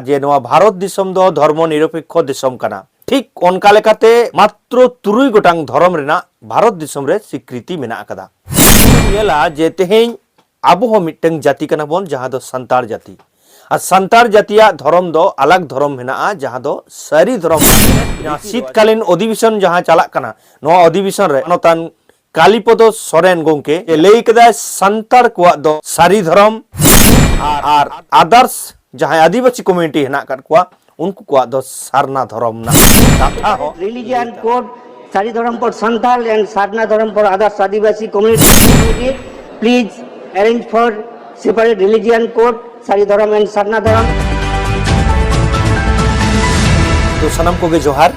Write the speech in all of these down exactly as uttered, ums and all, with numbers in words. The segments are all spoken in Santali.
ᱡᱮ ᱱᱚᱣᱟ ᱵᱷᱟᱨᱚᱛ ᱫᱤᱥᱚᱢ ᱫᱚ ᱫᱷᱚᱨᱢᱚ ᱱᱤᱨᱚᱯᱮᱠᱠᱷᱚ ᱫᱤᱥᱚᱢ ᱠᱟᱱᱟ᱾ ᱴᱷᱤᱠ ᱚᱱᱠᱟ ᱞᱮᱠᱟᱛᱮ ᱢᱟᱛᱨᱚ ᱛᱩᱨᱩᱭ ᱜᱚᱴᱟᱝ ᱫᱷᱚᱨᱚᱢ ᱨᱮᱱᱟᱜ ᱵᱷᱟᱨᱚᱛ ᱫᱤᱥᱚᱢ ᱨᱮ ᱥᱤᱠᱨᱤᱛᱤ ᱢᱮᱱᱟᱜ ᱟᱠᱟᱫᱟ᱾ ᱧᱮᱞᱟ ᱡᱮ ᱛᱮᱦᱮᱧ ᱟᱵᱚ ᱦᱚᱸ ᱢᱤᱫᱴᱟᱝ ᱡᱟᱹᱛᱤ ᱠᱟᱱᱟ ᱵᱚᱱ, ᱡᱟᱦᱟᱸ ᱫᱚ ᱥᱟᱱᱛᱟᱲ ᱡᱟᱹᱛᱤ᱾ ᱟᱨ ᱥᱟᱱᱛᱟᱲ ᱡᱟᱹᱛᱤᱭᱟᱜ ᱫᱷᱚᱨᱚᱢ ᱫᱚ ᱟᱞᱟᱜᱽ ᱫᱷᱚᱨᱚᱢ ᱢᱮᱱᱟᱜᱼᱟ, ᱡᱟᱦᱟᱸ ᱫᱚ ᱥᱟᱹᱨᱤ ᱫᱷᱚᱨᱚᱢ᱾ ᱡᱟᱦᱟᱸ ᱥᱤᱛᱠᱟᱞᱤᱱ ᱚᱫᱷᱤᱵᱮᱥᱚᱱ ᱡᱟᱦᱟᱸ ᱪᱟᱞᱟᱜ ᱠᱟᱱᱟ, ᱱᱚᱣᱟ ᱚᱫᱷᱤᱵᱮᱥᱚᱱ ᱨᱮ ᱢᱟᱱᱚᱛᱟᱱ ᱠᱟᱞᱤᱯᱚᱫᱚ ᱥᱚᱨᱮᱱ ᱜᱚᱢᱠᱮ ᱞᱟᱹᱭ ᱠᱮᱫᱟᱭ, ᱥᱟᱱᱛᱟᱲ ᱠᱚᱣᱟᱜ ᱫᱚ ᱥᱟᱹᱨᱤ ᱫᱷᱚᱨᱚᱢ ᱟᱨ, ᱟᱨ ᱟᱫᱟᱨᱥ ᱡᱟᱦᱟᱸᱭ ᱟᱹᱫᱤᱵᱟᱹᱥᱤ ᱠᱚᱢᱤᱭᱩᱱᱤᱴᱤ ᱦᱮᱱᱟᱜ ᱟᱠᱟᱫ ᱠᱚᱣᱟ, ᱩᱱᱠᱩ ᱠᱚᱣᱟᱜ ᱫᱚ ᱥᱟᱨᱱᱟ ᱫᱷᱚᱨᱚᱢ ᱨᱮᱱᱟᱜ ᱠᱟᱛᱷᱟ ᱦᱚᱸ᱾ Religion code, ᱥᱟᱹᱨᱤ ᱫᱷᱚᱨᱚᱢ for Santal and Sarna ᱫᱷᱚᱨᱚᱢ for others Adivasi community. Please arrange for separate religion code, ᱥᱟᱹᱨᱤ ᱫᱷᱚᱨᱚᱢ and ᱥᱟᱨᱱᱟ ᱫᱷᱚᱨᱚᱢ. ᱛᱚ ᱥᱟᱱᱟᱢ ᱠᱚᱜᱮ ᱡᱚᱦᱟᱨ,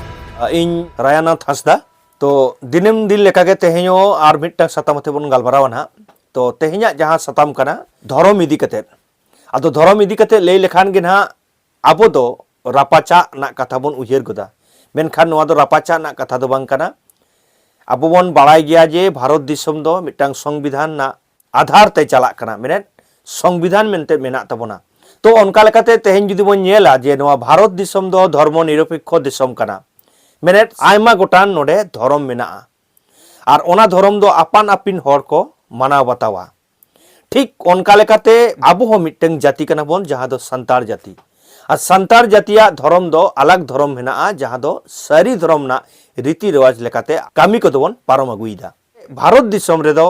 ᱤᱧ ᱨᱟᱭᱟᱱᱟᱛᱷ ᱦᱟᱸᱥᱫᱟ᱾ ᱛᱚ ᱫᱤᱱᱟᱹᱢ ᱫᱤᱱ ᱞᱮᱠᱟᱜᱮ ᱛᱮᱦᱮᱧ ᱦᱚᱸ ᱟᱨ ᱢᱤᱫᱴᱟᱝ ᱥᱟᱛᱟᱢ ᱟᱛᱮ ᱵᱚᱱ ᱜᱟᱞᱢᱟᱨᱟᱣᱟ ᱱᱟᱦᱟᱜ᱾ ᱛᱚ ᱛᱮᱦᱮᱧᱟᱜ ᱡᱟᱦᱟᱸ ᱥᱟᱛᱟᱢ ᱠᱟᱱᱟ ᱫᱷᱚᱨᱚᱢ ᱤᱫᱤ ᱠᱟᱛᱮᱫ᱾ ᱟᱫᱚ ᱫᱷᱚᱨᱚᱢ ᱤᱫᱤ ᱠᱟᱛᱮᱫ ᱞᱟᱹᱭ ᱞᱮᱠᱷᱟᱱ ᱜᱮ ᱱᱟᱦᱟᱜ ᱟᱵᱚ ᱫᱚ ᱨᱟᱯᱟᱪᱟᱜ ᱨᱮᱱᱟᱜ ᱠᱟᱛᱷᱟ ᱵᱚᱱ ᱩᱭᱦᱟᱹᱨ ᱜᱚᱫᱟ, ᱢᱮᱱᱠᱷᱟᱱ ᱱᱚᱣᱟ ᱫᱚ ᱨᱟᱯᱟᱪᱟᱜ ᱨᱮᱱᱟᱜ ᱠᱟᱛᱷᱟ ᱫᱚ ᱵᱟᱝ ᱠᱟᱱᱟ᱾ ᱟᱵᱚ ᱵᱚᱱ ᱵᱟᱲᱟᱭ ᱜᱮᱭᱟ ᱡᱮ ᱵᱷᱟᱨᱚᱛ ᱫᱤᱥᱚᱢ ᱫᱚ ᱢᱤᱫᱴᱟᱝ ᱥᱚᱝᱵᱤᱫᱷᱟᱱ ᱨᱮᱱᱟᱜ ᱟᱫᱷᱟᱨ ᱛᱮ ᱪᱟᱞᱟᱜ ᱠᱟᱱᱟ, ᱢᱮᱱᱮᱫ ᱥᱚᱝᱵᱤᱫᱷᱟᱱ ᱢᱮᱱᱛᱮ ᱢᱮᱱᱟᱜ ᱛᱟᱵᱚᱱᱟ᱾ ᱛᱚ ᱚᱱᱠᱟ ᱞᱮᱠᱟᱛᱮ ᱛᱮᱦᱮᱧ ᱡᱩᱫᱤ ᱵᱚᱱ ᱧᱮᱞᱟ ᱡᱮ ᱱᱚᱣᱟ ᱵᱷᱟᱨᱚᱛ ᱫᱤᱥᱚᱢ ᱫᱚ ᱫᱷᱚᱨᱢᱚ ᱱᱤᱨᱚᱯᱮᱠᱠᱷᱚ ᱫᱤᱥᱚᱢ ᱠᱟᱱᱟ, ᱢᱮᱱᱮᱫ ᱟᱭᱢᱟ ᱜᱚᱴᱟᱝ ᱱᱚᱰᱮ ᱫᱷᱚᱨᱚᱢ ᱢᱮᱱᱟᱜᱼᱟ, ᱟᱨ ᱚᱱᱟ ᱫᱷᱚᱨᱚᱢ ᱫᱚ ᱟᱯᱟᱱ ᱟᱹᱯᱤᱱ ᱦᱚᱲ ᱠᱚ ᱢᱟᱱᱟᱣ ᱵᱟᱛᱟᱣᱟ᱾ ᱴᱷᱤᱠ ᱚᱱᱠᱟ ᱞᱮᱠᱟᱛᱮ ᱟᱵᱚ ᱦᱚᱸ ᱢᱤᱫᱴᱟᱝ ᱡᱟᱹᱛᱤ ᱠᱟᱱᱟ ᱵᱚᱱ, ᱡᱟᱦᱟᱸ ᱫᱚ ᱥᱟᱱᱛᱟᱲ ᱡᱟᱹᱛᱤ᱾ ᱟᱨ ᱥᱟᱱᱛᱟᱲ ᱡᱟᱹᱛᱤᱭᱟᱜ ᱫᱷᱚᱨᱚᱢ ᱫᱚ ᱟᱞᱟᱜᱽ ᱫᱷᱚᱨᱚᱢ ᱢᱮᱱᱟᱜᱼᱟ, ᱡᱟᱦᱟᱸ ᱫᱚ ᱥᱟᱹᱨᱤ ᱫᱷᱚᱨᱚᱢ ᱨᱮᱱᱟᱜ ᱨᱤᱛᱤ ᱨᱮᱣᱟᱡᱽ ᱞᱮᱠᱟᱛᱮ ᱠᱟᱹᱢᱤ ᱠᱚᱫᱚ ᱵᱚᱱ ᱯᱟᱨᱚᱢ ᱟᱹᱜᱩᱭᱮᱫᱟ᱾ ᱵᱷᱟᱨᱚᱛ ᱫᱤᱥᱚᱢ ᱨᱮᱫᱚ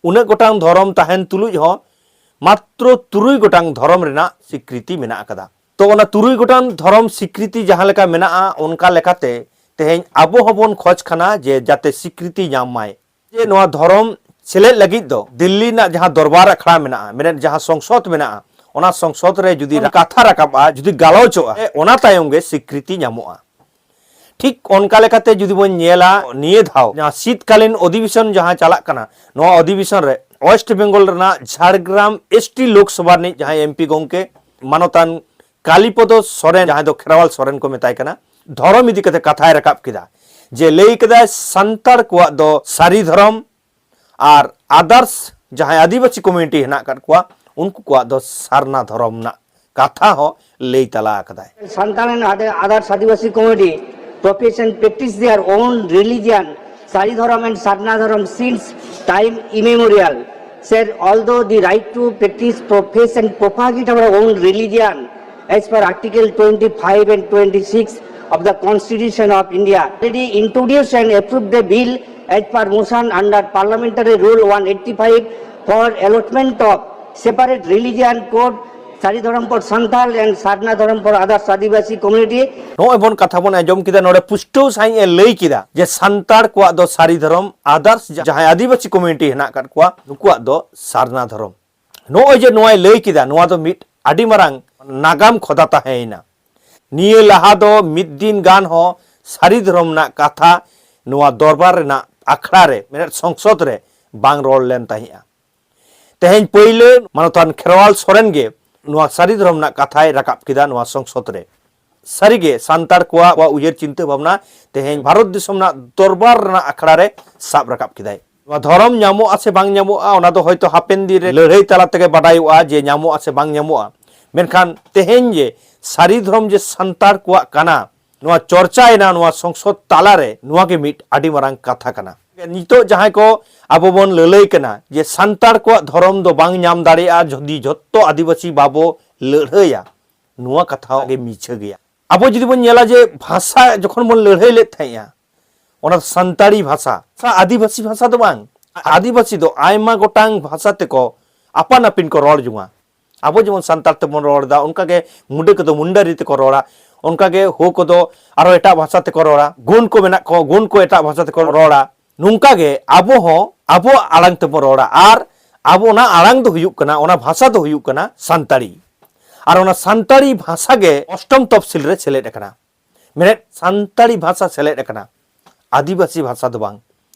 ᱩᱱᱟᱹᱜ ᱜᱚᱴᱟᱝ ᱫᱷᱚᱨᱚᱢ ᱛᱟᱦᱮᱱ ᱛᱩᱞᱩᱡ ᱦᱚᱸ ᱢᱟᱛᱨᱚ ᱛᱩᱨᱩᱭ ᱜᱚᱴᱟᱝ ᱫᱷᱚᱨᱚᱢ ᱨᱮᱱᱟᱜ ᱥᱤᱠᱨᱤᱛᱤ ᱢᱮᱱᱟᱜ ᱟᱠᱟᱫᱟ᱾ ᱛᱚ ᱚᱱᱟ ᱛᱩᱨᱩᱭ ᱜᱚᱴᱟᱝ ᱫᱷᱚᱨᱚᱢ ᱥᱤᱠᱨᱤᱛᱤ ᱡᱟᱦᱟᱸ ᱞᱮᱠᱟ ᱢᱮᱱᱟᱜᱼᱟ, ᱚᱱᱠᱟ ᱞᱮᱠᱟᱛᱮ ᱛᱮᱦᱮᱧ ᱟᱵᱚ ᱦᱚᱸᱵᱚᱱ ᱠᱷᱚᱡᱽ ᱠᱟᱱᱟ ᱡᱮ ᱡᱟᱛᱮ ᱥᱤᱠᱨᱤᱛᱤ ᱧᱟᱢ ᱢᱟᱭ᱾ ᱡᱮ ᱱᱚᱣᱟ ᱫᱷᱚᱨᱚᱢ ᱥᱮᱞᱮᱫ ᱞᱟᱹᱜᱤᱫ ᱫᱚ ᱫᱤᱞᱞᱤ ᱨᱮᱱᱟᱜ ᱡᱟᱦᱟᱸ ᱫᱚᱨᱵᱟᱨ ᱟᱠᱷᱲᱟ ᱢᱮᱱᱟᱜᱼᱟ, ᱢᱮᱱᱮᱫ ᱡᱟᱦᱟᱸ ᱥᱚᱝᱥᱚᱫ ᱢᱮᱱᱟᱜᱼᱟ, ᱚᱱᱟ ᱥᱚᱝᱥᱚᱫ ᱨᱮ ᱡᱩᱫᱤ ᱠᱟᱛᱷᱟ ᱨᱟᱠᱟᱵᱼᱟ, ᱡᱩᱫᱤ ᱜᱟᱞᱚᱪᱚᱜᱼᱟ, ᱚᱱᱟ ᱛᱟᱭᱚᱢ ᱜᱮ ᱥᱤᱠᱨᱤᱛᱤ ᱧᱟᱢᱚᱜᱼᱟ᱾ ᱴᱷᱤᱠ ᱚᱱᱠᱟ ᱞᱮᱠᱟᱛᱮ ᱡᱩᱫᱤ ᱵᱚᱱ ᱧᱮᱞᱟ, ᱱᱤᱭᱟᱹ ᱫᱷᱟᱣ ᱡᱟᱦᱟᱸ ᱥᱤᱛᱠᱟᱞᱤᱱ ᱚᱫᱷᱤᱵᱮᱥᱚᱱ ᱡᱟᱦᱟᱸ ᱪᱟᱞᱟᱜ ᱠᱟᱱᱟ, ᱱᱚᱣᱟ ᱚᱫᱷᱤᱵᱮᱥᱚᱱ ᱨᱮ ᱳᱭᱮᱥᱴ ᱵᱮᱝᱜᱚᱞ ᱨᱮᱱᱟᱜ ᱡᱷᱟᱲᱜᱨᱟᱢ ᱮᱥ ᱴᱤ ᱞᱳᱠᱥᱚᱵᱷᱟ ᱨᱤᱱᱤᱡ ᱡᱟᱦᱟᱸᱭ ᱮᱢ ᱯᱤ ᱜᱚᱢᱠᱮ ᱢᱟᱱᱚᱛᱟᱱ ᱠᱟᱞᱤᱯᱚᱫᱚ ᱥᱚᱨᱮᱱ, ᱡᱟᱦᱟᱸᱭ ᱫᱚ ᱠᱷᱮᱨᱣᱟᱞ ᱥᱚᱨᱮᱱ ᱠᱚ ᱢᱮᱛᱟᱭ ᱠᱟᱱᱟ, ᱫᱷᱚᱨᱚᱢ ᱤᱫᱤ ᱠᱟᱛᱮ ᱠᱟᱛᱷᱟᱭ ᱨᱟᱠᱟᱵ ᱠᱮᱫᱟ᱾ ᱡᱮ ᱞᱟᱹᱭ ᱠᱮᱫᱟᱭ, ᱥᱟᱱᱛᱟᱲ ᱠᱚᱣᱟᱜ ᱫᱚ ᱥᱟᱹᱨᱤ ᱫᱷᱚᱨᱚᱢ ᱟᱨ ᱟᱫᱟᱨᱥ ᱡᱟᱦᱟᱸᱭ ᱟᱹᱫᱤᱵᱟᱹᱥᱤ ᱠᱚᱢᱤᱭᱩᱱᱤᱴᱤ ᱦᱮᱱᱟᱜ ᱟᱠᱟᱫ ᱠᱚᱣᱟ, ᱩᱱᱠᱩ ᱠᱚᱣᱟᱜ ᱫᱚ ᱥᱟᱨᱱᱟ ᱫᱷᱚᱨᱚᱢ ᱨᱮᱱᱟᱜ ᱠᱟᱛᱷᱟ ᱦᱚᱸ ᱞᱟᱹᱭ ᱛᱟᱞᱟ ᱟᱠᱟᱫᱟᱭ᱾ Santal and other, others Adivasi community profess and practice their own religion, Sari Dhorom and Sarna Dhorom, since time immemorial. Said, although the right to practice, profess and propagate our own religion as per Article twenty-five and twenty-six of the Constitution of India, already introduced and approved the bill as per motion under Parliamentary Rule one eighty-five for allotment of separate religion code, Sari Dhorom for Santal and Sarna Dhorom for others Adivasi community. ᱱᱚᱜᱼᱚᱭ ᱵᱚᱱ ᱠᱟᱛᱷᱟ ᱵᱚᱱ ᱟᱸᱡᱚᱢ ᱠᱮᱫᱟ, ᱱᱚᱰᱮ ᱯᱩᱥᱴᱟᱹᱣ ᱥᱟᱺᱦᱤᱡ ᱮ ᱞᱟᱹᱭ ᱠᱮᱫᱟ ᱡᱮ ᱥᱟᱱᱛᱟᱲ ᱠᱚᱣᱟᱜ ᱫᱚ ᱥᱟᱹᱨᱤ ᱫᱷᱚᱨᱚᱢ, others ᱡᱟᱦᱟᱸᱭ ᱟᱹᱫᱤᱵᱟᱹᱥᱤ community ᱦᱮᱱᱟᱜ ᱟᱠᱟᱫ ᱠᱚᱣᱟ, ᱱᱩᱠᱩᱣᱟᱜ ᱫᱚ ᱥᱟᱨᱱᱟ ᱫᱷᱚᱨᱚᱢ᱾ ᱱᱚᱜᱼᱚᱭ ᱡᱮ ᱱᱚᱣᱟᱭ ᱞᱟᱹᱭ ᱠᱮᱫᱟ, ᱱᱚᱣᱟ ᱫᱚ ᱢᱤᱫ ᱟᱹᱰᱤ ᱢᱟᱨᱟᱝ ᱱᱟᱜᱟᱢ ᱠᱷᱚᱫᱟ ᱛᱟᱦᱮᱸᱭᱮᱱᱟ᱾ ᱱᱤᱭᱟᱹ ᱞᱟᱦᱟ ᱫᱚ ᱢᱤᱫ ᱫᱤᱱ ᱜᱟᱱ ᱦᱚᱸ ᱥᱟᱹᱨᱤ ᱫᱷᱚᱨᱚᱢ ᱨᱮᱱᱟᱜ ᱠᱟᱛᱷᱟ ᱱᱚᱣᱟ ᱫᱚᱨᱵᱟᱨ ᱨᱮᱱᱟᱜ ᱟᱠᱷᱲᱟ ᱨᱮ, ᱢᱮᱱᱮᱫ ᱥᱚᱝᱥᱚᱫ ᱨᱮ ᱵᱟᱝ ᱨᱚᱲ ᱞᱮᱱ ᱛᱟᱦᱮᱸᱫᱼᱟ᱾ ᱛᱮᱦᱮᱧ ᱯᱟᱹᱭᱞᱟᱹ ᱢᱟᱱᱚᱛᱟᱱ ᱠᱷᱮᱨᱣᱟᱞ ᱥᱚᱨᱮᱱ ᱜᱮ ᱱᱚᱣᱟ ᱥᱟᱹᱨᱤ ᱫᱷᱚᱨᱚᱢ ᱨᱮᱱᱟᱜ ᱠᱟᱛᱷᱟᱭ ᱨᱟᱠᱟᱵ ᱠᱮᱫᱟ ᱱᱚᱣᱟ ᱥᱚᱝᱥᱚᱫ ᱨᱮ᱾ ᱥᱟᱹᱨᱤᱜᱮ ᱥᱟᱱᱛᱟᱲ ᱠᱚᱣᱟᱜ ᱩᱭᱦᱟᱹᱨ ᱪᱤᱱᱛᱟᱹ ᱵᱷᱟᱵᱽᱱᱟ ᱛᱮᱦᱮᱧ ᱵᱷᱟᱨᱚᱛ ᱫᱤᱥᱚᱢ ᱨᱮᱱᱟᱜ ᱫᱚᱨᱵᱟᱨ ᱨᱮᱱᱟᱜ ᱟᱠᱷᱲᱟ ᱨᱮ ᱥᱟᱵ ᱨᱟᱠᱟᱵ ᱠᱮᱫᱟᱭ᱾ ᱱᱚᱣᱟ ᱫᱷᱚᱨᱚᱢ ᱧᱟᱢᱚᱜᱼᱟ ᱥᱮ ᱵᱟᱝ ᱧᱟᱢᱚᱜᱼᱟ, ᱚᱱᱟ ᱫᱚ ᱦᱚᱭᱛᱳ ᱦᱟᱯᱮᱱ ᱫᱤᱱ ᱨᱮ ᱞᱟᱹᱲᱦᱟᱹᱭ ᱛᱟᱞᱟ ᱛᱮᱜᱮ ᱵᱟᱰᱟᱭᱚᱜᱼᱟ ᱡᱮ ᱧᱟᱢᱚᱜᱼᱟ ᱥᱮ ᱵᱟᱝ ᱧᱟᱢᱚᱜᱼᱟ᱾ ᱢᱮᱱᱠᱷᱟᱱ ᱛᱮᱦᱮᱧ ᱡᱮ ᱥᱟᱹᱨᱤ ᱫᱷᱚᱨᱚᱢ ᱡᱮ ᱥᱟᱱᱛᱟᱲ ᱠᱚᱣᱟᱜ ᱠᱟᱱᱟ, ᱱᱚᱣᱟ ᱪᱚᱨᱪᱟᱭᱮᱱᱟ ᱱᱚᱣᱟ ᱥᱚᱝᱥᱚᱫ ᱛᱟᱞᱟᱨᱮ, ᱱᱚᱣᱟ ᱜᱮ ᱢᱤᱫ ᱟᱹᱰᱤ ᱢᱟᱨᱟᱝ ᱠᱟᱛᱷᱟ ᱠᱟᱱᱟ᱾ ᱱᱤᱛᱚᱜ ᱡᱟᱦᱟᱸᱭ ᱠᱚ ᱟᱵᱚ ᱵᱚᱱ ᱞᱟᱹᱞᱟᱹᱭ ᱠᱟᱱᱟ ᱡᱮ ᱥᱟᱱᱛᱟᱲ ᱠᱚᱣᱟᱜ ᱫᱷᱚᱨᱚᱢ ᱫᱚ ᱵᱟᱝ ᱧᱟᱢ ᱫᱟᱲᱮᱭᱟᱜᱼᱟ ᱡᱩᱫᱤ ᱡᱷᱚᱛᱚ ᱟᱹᱫᱤᱵᱟᱹᱥᱤ ᱵᱟᱵᱚ ᱞᱟᱹᱲᱦᱟᱹᱭᱟ, ᱱᱚᱣᱟ ᱠᱟᱛᱷᱟ ᱦᱚᱸ ᱜᱮ ᱢᱤᱪᱷᱟᱹ ᱜᱮᱭᱟ᱾ ᱟᱵᱚ ᱡᱩᱫᱤ ᱵᱚᱱ ᱧᱮᱞᱟ ᱡᱮ ᱵᱷᱟᱥᱟ ᱡᱚᱠᱷᱚᱱ ᱵᱚᱱ ᱞᱟᱹᱲᱦᱟᱹᱭ ᱞᱮᱫ ᱛᱟᱦᱮᱸᱫᱼᱟ, ᱚᱱᱟ ᱫᱚ ᱥᱟᱱᱛᱟᱲᱤ ᱵᱷᱟᱥᱟ, ᱥᱟ-, ᱟᱹᱫᱤᱵᱟᱹᱥᱤ ᱵᱷᱟᱥᱟ ᱫᱚ ᱵᱟᱝ᱾ ᱟᱹᱫᱤᱵᱟᱹᱥᱤ ᱫᱚ ᱟᱭᱢᱟ ᱜᱚᱴᱟᱝ ᱵᱷᱟᱥᱟ ᱛᱮᱠᱚ ᱟᱯᱟᱱ ᱟᱹᱯᱤᱱ ᱠᱚ ᱨᱚᱲ ᱡᱚᱝᱟ᱾ ᱟᱵᱚ ᱡᱮᱢᱚᱱ ᱥᱟᱱᱛᱟᱲ ᱛᱮᱵᱚᱱ ᱨᱚᱲ ᱮᱫᱟ, ᱚᱱᱠᱟᱜᱮ ᱢᱩᱰᱟᱹ ᱠᱚᱫᱚ ᱢᱩᱱᱰᱟᱹᱨᱤ ᱛᱮᱠᱚ ᱨᱚᱲᱟ, ᱚᱱᱠᱟᱜᱮ ᱦᱳ ᱠᱚᱫᱚ ᱟᱨᱚ ᱮᱴᱟᱜ ᱵᱷᱟᱥᱟ ᱛᱮᱠᱚ ᱨᱚᱲᱟ, ᱜᱳᱱᱰ ᱠᱚ ᱢᱮᱱᱟᱜ ᱠᱚᱣᱟ, ᱜᱳᱱᱰ ᱠᱚ ᱮᱴᱟᱜ ᱵᱷᱟᱥᱟ ᱛᱮᱠᱚ ᱨᱚᱲᱟ᱾ ᱱᱚᱝᱠᱟᱜᱮ ᱟᱵᱚ ᱦᱚᱸ ᱟᱵᱚᱣᱟᱜ ᱟᱲᱟᱝ ᱛᱮᱵᱚᱱ ᱨᱚᱲᱟ, ᱟᱨ ᱟᱵᱚ ᱚᱱᱟ ᱟᱲᱟᱝ ᱫᱚ ᱦᱩᱭᱩᱜ ᱠᱟᱱᱟ, ᱚᱱᱟ ᱵᱷᱟᱥᱟ ᱫᱚ ᱦᱩᱭᱩᱜ ᱠᱟᱱᱟ ᱥᱟᱱᱛᱟᱲᱤ᱾ ᱟᱨ ᱚᱱᱟ ᱥᱟᱱᱛᱟᱲᱤ ᱵᱷᱟᱥᱟ ᱜᱮ ᱚᱥᱴᱚᱢ ᱛᱚᱯᱥᱤᱞ ᱨᱮ ᱥᱮᱞᱮᱫ ᱟᱠᱟᱱᱟ᱾ ᱢᱮᱱᱮᱫ ᱥᱟᱱᱛᱟᱲᱤ ᱵᱷᱟᱥᱟ ᱥᱮᱞᱮᱫ ᱟᱠᱟᱱᱟ, ᱟᱹᱫᱤᱵᱟᱹᱥᱤ ᱵᱷᱟᱥᱟ ᱫᱚ ᱵᱟᱝ᱾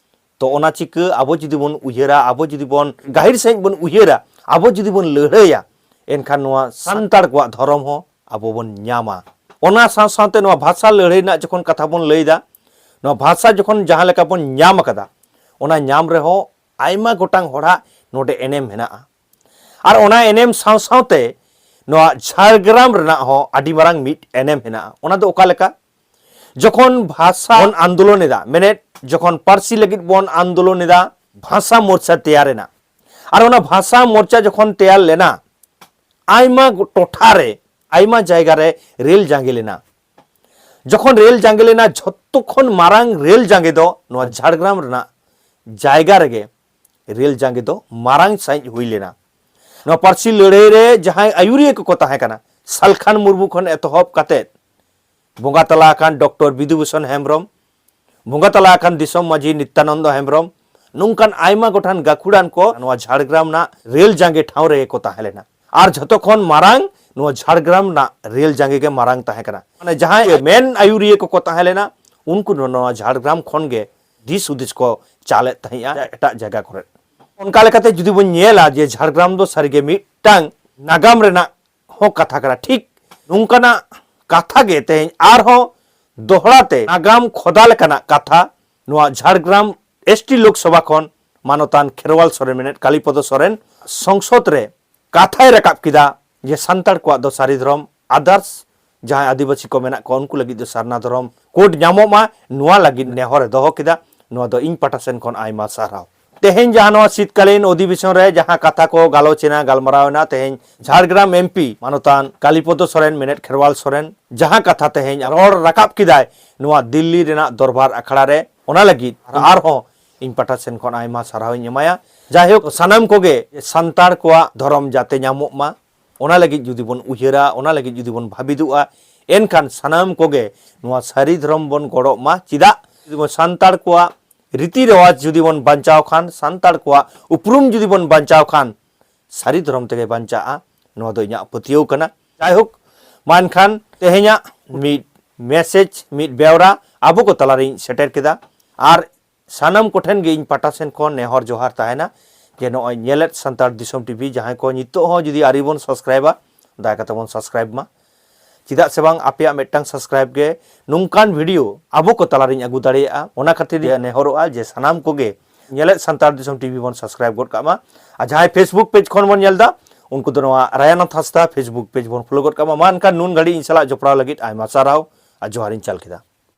ᱛᱚ ᱚᱱᱟ ᱪᱤᱠᱟᱹ ᱟᱵᱚ ᱡᱩᱫᱤ ᱵᱚᱱ ᱩᱭᱦᱟᱹᱨᱟ, ᱟᱵᱚ ᱡᱩᱫᱤ ᱵᱚᱱ ᱜᱟᱹᱦᱤᱨ ᱥᱟᱺᱦᱤᱡ ᱵᱚᱱ ᱩᱭᱦᱟᱹᱨᱟ, ᱟᱵᱚ ᱡᱩᱫᱤ ᱵᱚᱱ ᱞᱟᱹᱲᱦᱟᱹᱭᱟ, ᱮᱱᱠᱷᱟᱱ ᱱᱚᱣᱟ ᱥᱟᱱᱛᱟᱲ ᱠᱚᱣᱟᱜ ᱫᱷᱚᱨᱚᱢ ᱦᱚᱸ ᱟᱵᱚ ᱵᱚᱱ ᱧᱟᱢᱟ᱾ ᱚᱱᱟ ᱥᱟᱶ ᱥᱟᱶᱛᱮ ᱱᱚᱣᱟ ᱵᱷᱟᱥᱟ ᱞᱟᱹᱲᱦᱟᱹᱭ ᱨᱮᱱᱟᱜ ᱡᱚᱠᱷᱚᱱ ᱠᱟᱛᱷᱟ ᱵᱚᱱ ᱞᱟᱹᱭᱫᱟ, ᱱᱚᱣᱟ ᱵᱷᱟᱥᱟ ᱡᱚᱠᱷᱚᱱ ᱡᱟᱦᱟᱸ ᱞᱮᱠᱟ ᱵᱚᱱ ᱧᱟᱢ ᱟᱠᱟᱫᱟ, ᱚᱱᱟ ᱧᱟᱢ ᱨᱮᱦᱚᱸ ᱟᱭᱢᱟ ᱜᱚᱴᱟᱝ ᱦᱚᱲᱟᱜ ᱱᱚᱰᱮ ᱮᱱᱮᱢ ᱦᱮᱱᱟᱜᱼᱟ᱾ ᱟᱨ ᱚᱱᱟ ᱮᱱᱮᱢ ᱥᱟᱶ ᱥᱟᱶᱛᱮ ᱱᱚᱣᱟ ᱡᱷᱟᱲᱜᱨᱟᱢ ᱨᱮᱱᱟᱜ ᱦᱚᱸ ᱟᱹᱰᱤ ᱢᱟᱨᱟᱝ ᱢᱤᱫ ᱮᱱᱮᱢ ᱦᱮᱱᱟᱜᱼᱟ᱾ ᱚᱱᱟ ᱫᱚ ᱚᱠᱟ ᱞᱮᱠᱟ? ᱡᱚᱠᱷᱚᱱ ᱵᱷᱟᱥᱟ ᱵᱚᱱ ᱟᱱᱫᱳᱞᱚᱱ ᱮᱫᱟ, ᱢᱮᱱᱮᱫ ᱡᱚᱠᱷᱚᱱ ᱯᱟᱹᱨᱥᱤ ᱞᱟᱹᱜᱤᱫ ᱵᱚᱱ ᱟᱱᱫᱳᱞᱚᱱ ᱮᱫᱟ, ᱵᱷᱟᱥᱟ ᱢᱳᱨᱪᱟ ᱛᱮᱭᱟᱨ ᱮᱱᱟ᱾ ᱟᱨ ᱚᱱᱟ ᱵᱷᱟᱥᱟ ᱢᱳᱨᱪᱟ ᱡᱚᱠᱷᱚᱱ ᱛᱮᱭᱟᱨ ᱞᱮᱱᱟ, ᱟᱭᱢᱟ ᱴᱚᱴᱷᱟ ᱨᱮ, ᱟᱭᱢᱟ ᱡᱟᱭᱜᱟ ᱨᱮ ᱨᱮᱞ ᱡᱟᱸᱜᱮ ᱞᱮᱱᱟ᱾ ᱡᱚᱠᱷᱚᱱ ᱨᱮᱞ ᱡᱟᱸᱜᱮ ᱞᱮᱱᱟ, ᱡᱷᱚᱛᱚ ᱠᱷᱚᱱ ᱢᱟᱨᱟᱝ ᱨᱮᱞ ᱡᱟᱸᱜᱮ ᱫᱚ ᱱᱚᱣᱟ ᱡᱷᱟᱲᱜᱨᱟᱢ ᱨᱮᱱᱟᱜ ᱡᱟᱭᱜᱟ ᱨᱮᱜᱮ ᱨᱮᱞ ᱡᱟᱸᱜᱮ ᱫᱚ ᱢᱟᱨᱟᱝ ᱥᱟᱺᱦᱤᱡ ᱦᱩᱭ ᱞᱮᱱᱟ᱾ ᱱᱚᱣᱟ ᱯᱟᱹᱨᱥᱤ ᱞᱟᱹᱲᱦᱟᱹᱭ ᱨᱮ ᱡᱟᱦᱟᱸᱭ ᱟᱹᱭᱩᱨᱤᱭᱟᱹ ᱠᱚᱠᱚ ᱛᱟᱦᱮᱸ ᱠᱟᱱᱟ, ᱥᱟᱞᱠᱷᱟᱱ ᱢᱩᱨᱢᱩ ᱠᱷᱚᱱ ᱮᱛᱚᱦᱚᱵ ᱠᱟᱛᱮᱫ ᱵᱚᱸᱜᱟ ᱛᱟᱞᱟ ᱟᱠᱟᱱ ᱰᱚᱠᱴᱚᱨ ᱵᱤᱫᱩ ᱵᱷᱩᱥᱚᱱ ᱦᱮᱢᱵᱨᱚᱢ, ᱵᱚᱸᱜᱟ ᱛᱟᱞᱟ ᱟᱠᱟᱱ ᱫᱤᱥᱚᱢ ᱢᱟᱹᱡᱷᱤ ᱱᱤᱛᱭᱟᱱᱚᱱᱫᱚ ᱦᱮᱢᱵᱨᱚᱢ, ᱱᱚᱝᱠᱟᱱ ᱟᱭᱢᱟ ᱜᱚᱴᱟᱝ ᱜᱟᱹᱠᱷᱩᱲᱟᱱ ᱠᱚ ᱱᱚᱣᱟ ᱡᱷᱟᱲᱜᱨᱟᱢ ᱨᱮᱱᱟᱜ ᱨᱮᱞ ᱡᱟᱸᱜᱮ ᱴᱷᱟᱶ ᱨᱮᱜᱮ ᱠᱚ ᱛᱟᱦᱮᱸ ᱞᱮᱱᱟ᱾ ᱟᱨ ᱡᱷᱚᱛᱚ ᱠᱷᱚᱱ ᱢᱟᱨᱟᱝ ᱱᱚᱣᱟ ᱡᱷᱟᱲᱜᱨᱟᱢ ᱨᱮᱱᱟᱜ ᱨᱮᱞ ᱡᱟᱸᱜᱮ ᱜᱮ ᱢᱟᱨᱟᱝ ᱛᱟᱦᱮᱸ ᱠᱟᱱᱟ᱾ ᱢᱟᱱᱮ ᱡᱟᱦᱟᱸᱭ ᱢᱮᱱ ᱟᱹᱭᱩᱨᱤᱭᱟᱹ ᱠᱚᱠᱚ ᱛᱟᱦᱮᱸ ᱞᱮᱱᱟ, ᱩᱱᱠᱩ ᱫᱚ ᱱᱚᱣᱟ ᱡᱷᱟᱲᱜᱨᱟᱢ ᱠᱷᱚᱱ ᱜᱮ ᱫᱤᱥ ᱦᱩᱫᱤᱥ ᱠᱚ ᱪᱟᱞᱮᱫ ᱛᱟᱦᱮᱸᱫᱼᱟ ᱮᱴᱟᱜ ᱡᱟᱭᱜᱟ ᱠᱚᱨᱮ᱾ ᱚᱱᱠᱟ ᱞᱮᱠᱟᱛᱮ ᱡᱩᱫᱤ ᱵᱚᱱ ᱧᱮᱞᱟ ᱡᱮ ᱡᱷᱟᱲᱜᱨᱟᱢ ᱫᱚ ᱥᱟᱹᱨᱤᱜᱮ ᱢᱤᱫᱴᱟᱝ ᱱᱟᱜᱟᱢ ᱨᱮᱱᱟᱜ ᱦᱚᱸ ᱠᱟᱛᱷᱟ ᱠᱟᱱᱟ᱾ ᱴᱷᱤᱠ ᱱᱚᱝᱠᱟᱱᱟᱜ ᱠᱟᱛᱷᱟ ᱜᱮ ᱛᱮᱦᱮᱧ ᱟᱨᱦᱚᱸ ᱫᱚᱦᱲᱟ ᱛᱮ ᱱᱟᱜᱟᱢ ᱠᱷᱚᱫᱟ ᱞᱮᱠᱟᱱᱟᱜ ᱠᱟᱛᱷᱟ ᱱᱚᱣᱟ ᱡᱷᱟᱲᱜᱨᱟᱢ ᱮᱥ ᱴᱤ ᱞᱳᱠᱥᱚᱵᱷᱟ ᱠᱷᱚᱱ ᱢᱟᱱᱚᱛᱟᱱ ᱠᱷᱮᱨᱣᱟᱞ ᱥᱚᱨᱮᱱ ᱢᱮᱱᱮᱫ ᱠᱟᱞᱤᱯᱚᱫᱚ ᱥᱚᱨᱮᱱ ᱥᱚᱝᱥᱚᱫ ᱨᱮ ᱠᱟᱛᱷᱟᱭ ᱨᱟᱠᱟᱵ ᱠᱮᱫᱟ ᱡᱮ ᱥᱟᱱᱛᱟᱲ ᱠᱚᱣᱟᱜ ᱫᱚ ᱥᱟᱹᱨᱤ ᱫᱷᱚᱨᱚᱢ, others ᱡᱟᱦᱟᱸᱭ ᱟᱹᱫᱤᱵᱟᱹᱥᱤ ᱠᱚ ᱢᱮᱱᱟᱜ ᱠᱚᱣᱟ ᱩᱱᱠᱩ ᱞᱟᱹᱜᱤᱫ ᱫᱚ ᱥᱟᱨᱱᱟ ᱫᱷᱚᱨᱚᱢ ᱠᱳᱰ ᱧᱟᱢᱚᱜ ᱢᱟ, ᱱᱚᱣᱟ ᱞᱟᱹᱜᱤᱫ ᱱᱮᱦᱚᱨ ᱮ ᱫᱚᱦᱚ ᱠᱮᱫᱟ᱾ ᱱᱚᱣᱟ ᱫᱚ ᱤᱧ ᱯᱟᱦᱴᱟ ᱥᱮᱱ ᱠᱷᱚᱱ ᱟᱭᱢᱟ ᱥᱟᱨᱦᱟᱣ᱾ ᱛᱮᱦᱮᱧ ᱡᱟᱦᱟᱸ ᱱᱚᱣᱟ ᱥᱤᱛᱠᱟᱞᱤᱱ ᱚᱫᱷᱤᱵᱮᱥᱚᱱ ᱨᱮ ᱡᱟᱦᱟᱸ ᱠᱟᱛᱷᱟ ᱠᱚ ᱜᱟᱞᱚᱪ ᱮᱱᱟ, ᱜᱟᱞᱢᱟᱨᱟᱣ ᱮᱱᱟ, ᱛᱮᱦᱮᱧ ᱡᱷᱟᱲᱜᱨᱟᱢ ᱮᱢ ᱯᱤ ᱢᱟᱱᱚᱛᱟᱱ ᱠᱟᱞᱤᱯᱚᱫᱚ ᱥᱚᱨᱮᱱ ᱢᱮᱱᱮᱫ ᱠᱷᱮᱨᱣᱟᱞ ᱥᱚᱨᱮᱱ ᱡᱟᱦᱟᱸ ᱠᱟᱛᱷᱟ ᱛᱮᱦᱮᱧ ᱨᱚᱲ ᱨᱟᱠᱟᱵ ᱠᱮᱫᱟᱭ ᱱᱚᱣᱟ ᱫᱤᱞᱞᱤ ᱨᱮᱱᱟᱜ ᱫᱚᱨᱵᱟᱨ ᱟᱠᱷᱲᱟ ᱨᱮ, ᱚᱱᱟ ᱞᱟᱹᱜᱤᱫ ᱟᱨᱦᱚᱸ ᱤᱧ ᱯᱟᱦᱴᱟ ᱥᱮᱱ ᱠᱷᱚᱱ ᱟᱭᱢᱟ ᱥᱟᱨᱦᱟᱣ ᱤᱧ ᱮᱢᱟᱭᱟ᱾ ᱡᱟᱭᱦᱳᱠ, ᱥᱟᱱᱟᱢ ᱠᱚᱜᱮ ᱥᱟᱱᱛᱟᱲ ᱠᱚᱣᱟᱜ ᱫᱷᱚᱨᱚᱢ ᱡᱟᱛᱮ ᱧᱟᱢᱚᱜ ᱢᱟ, ᱚᱱᱟ ᱞᱟᱹᱜᱤᱫ ᱡᱩᱫᱤ ᱵᱚᱱ ᱩᱭᱦᱟᱹᱨᱟ, ᱚᱱᱟ ᱞᱟᱹᱜᱤᱫ ᱡᱩᱫᱤ ᱵᱚᱱ ᱵᱷᱟᱵᱤᱛᱚᱜᱼᱟ, ᱮᱱᱠᱷᱟᱱ ᱥᱟᱱᱟᱢ ᱠᱚᱜᱮ ᱱᱚᱣᱟ ᱥᱟᱹᱨᱤ ᱫᱷᱚᱨᱚᱢ ᱵᱚᱱ ᱜᱚᱲᱚᱜ ᱢᱟ᱾ ᱪᱮᱫᱟᱜ? ᱡᱩᱫᱤ ᱵᱚᱱ ᱥᱟᱱᱛᱟᱲ ᱠᱚᱣᱟᱜ ᱨᱤᱛᱤ ᱨᱮᱣᱟᱡᱽ ᱡᱩᱫᱤ ᱵᱚᱱ ᱵᱟᱧᱪᱟᱣ ᱠᱷᱟᱱ, ᱥᱟᱱᱛᱟᱲ ᱠᱚᱣᱟᱜ ᱩᱯᱨᱩᱢ ᱡᱩᱫᱤ ᱵᱚᱱ ᱵᱟᱧᱪᱟᱣ ᱠᱷᱟᱱ, ᱥᱟᱹᱨᱤ ᱫᱷᱚᱨᱚᱢ ᱛᱮᱜᱮ ᱵᱟᱧᱪᱟᱜᱼᱟ᱾ ᱱᱚᱣᱟ ᱫᱚ ᱤᱧᱟᱹᱜ ᱯᱟᱹᱛᱭᱟᱹᱣ ᱠᱟᱱᱟ᱾ ᱡᱟᱭᱦᱳᱠ, ᱢᱟ ᱮᱱᱠᱷᱟᱱ ᱛᱮᱦᱮᱧᱟᱜ ᱢᱤᱫ ᱢᱮᱥᱮᱡᱽ, ᱢᱤᱫ ᱵᱮᱣᱨᱟ ᱟᱵᱚ ᱠᱚ ᱛᱟᱞᱟᱨᱤᱧ ᱥᱮᱴᱮᱨ ᱠᱮᱫᱟ᱾ ᱟᱨ ᱥᱟᱱᱟᱢ ᱠᱚᱴᱷᱮᱱ ᱜᱮ ᱤᱧ ᱯᱟᱦᱴᱟ ᱥᱮᱱ ᱠᱷᱚᱱ ᱱᱮᱦᱚᱨ ᱡᱚᱦᱟᱨ ᱛᱟᱦᱮᱱᱟ ᱡᱮ ᱱᱚᱜᱼᱚᱭ ᱧᱮᱞᱮᱫ ᱥᱟᱱᱛᱟᱲ ᱫᱤᱥᱚᱢ ᱴᱤᱵᱷᱤ ᱡᱟᱦᱟᱸᱭ ᱠᱚ ᱱᱤᱛᱚᱜ ᱦᱚᱸ ᱡᱩᱫᱤ ᱟᱹᱣᱨᱤ ᱵᱚᱱ ᱥᱟᱵᱥᱠᱨᱟᱭᱤᱵᱟ, ᱫᱟᱭᱟ ᱠᱟᱛᱮ ᱵᱚᱱ ᱥᱟᱵᱥᱠᱨᱟᱭᱤᱵ ᱢᱟ᱾ ᱪᱮᱫᱟᱜ ᱥᱮ ᱵᱟᱝ, ᱟᱯᱮᱭᱟᱜ ᱢᱤᱫᱴᱟᱝ ᱥᱟᱵᱥᱠᱨᱟᱭᱤᱵ ᱜᱮ ᱱᱚᱝᱠᱟᱱ ᱵᱷᱤᱰᱤᱭᱳ ᱟᱵᱚ ᱠᱚ ᱛᱟᱞᱟᱨᱤᱧ ᱟᱹᱜᱩ ᱫᱟᱲᱮᱭᱟᱜᱼᱟ᱾ ᱚᱱᱟ ᱠᱷᱟᱹᱛᱤᱨ ᱤᱧ ᱱᱮᱦᱚᱨᱚᱜᱼᱟ ᱡᱮ ᱥᱟᱱᱟᱢ ᱠᱚᱜᱮ ᱧᱮᱞᱮᱫ ᱥᱟᱱᱛᱟᱲ ᱫᱤᱥᱚᱢ ᱴᱤᱵᱷᱤ ᱵᱚᱱ ᱥᱟᱵᱥᱠᱨᱟᱭᱤᱵ ᱜᱚᱫ ᱠᱟᱜ ᱢᱟ᱾ ᱟᱨ ᱡᱟᱦᱟᱸᱭ ᱯᱷᱮᱥᱵᱩᱠ ᱯᱮᱡᱽ ᱠᱷᱚᱱ ᱵᱚᱱ ᱧᱮᱞ ᱮᱫᱟ, ᱩᱱᱠᱩ ᱫᱚ ᱱᱚᱣᱟ ᱨᱟᱭᱟᱱᱟᱛᱷ ᱦᱟᱸᱥᱫᱟ Facebook page ᱵᱚᱱ follow ᱜᱚᱫ ᱠᱟᱜ ᱢᱟ᱾ ᱢᱟ ᱮᱱᱠᱷᱟᱱ ᱱᱩᱱ ᱜᱷᱟᱹᱲᱤᱡ ᱤᱧ ᱥᱟᱞᱟᱜ ᱡᱚᱯᱲᱟᱣ ᱞᱟᱹᱜᱤᱫ ᱟᱭᱢᱟ ᱥᱟᱨᱦᱟᱣ ᱟᱨ ᱡᱚᱦᱟᱨ ᱤᱧ ᱪᱟᱞ ᱠᱮᱫᱟ᱾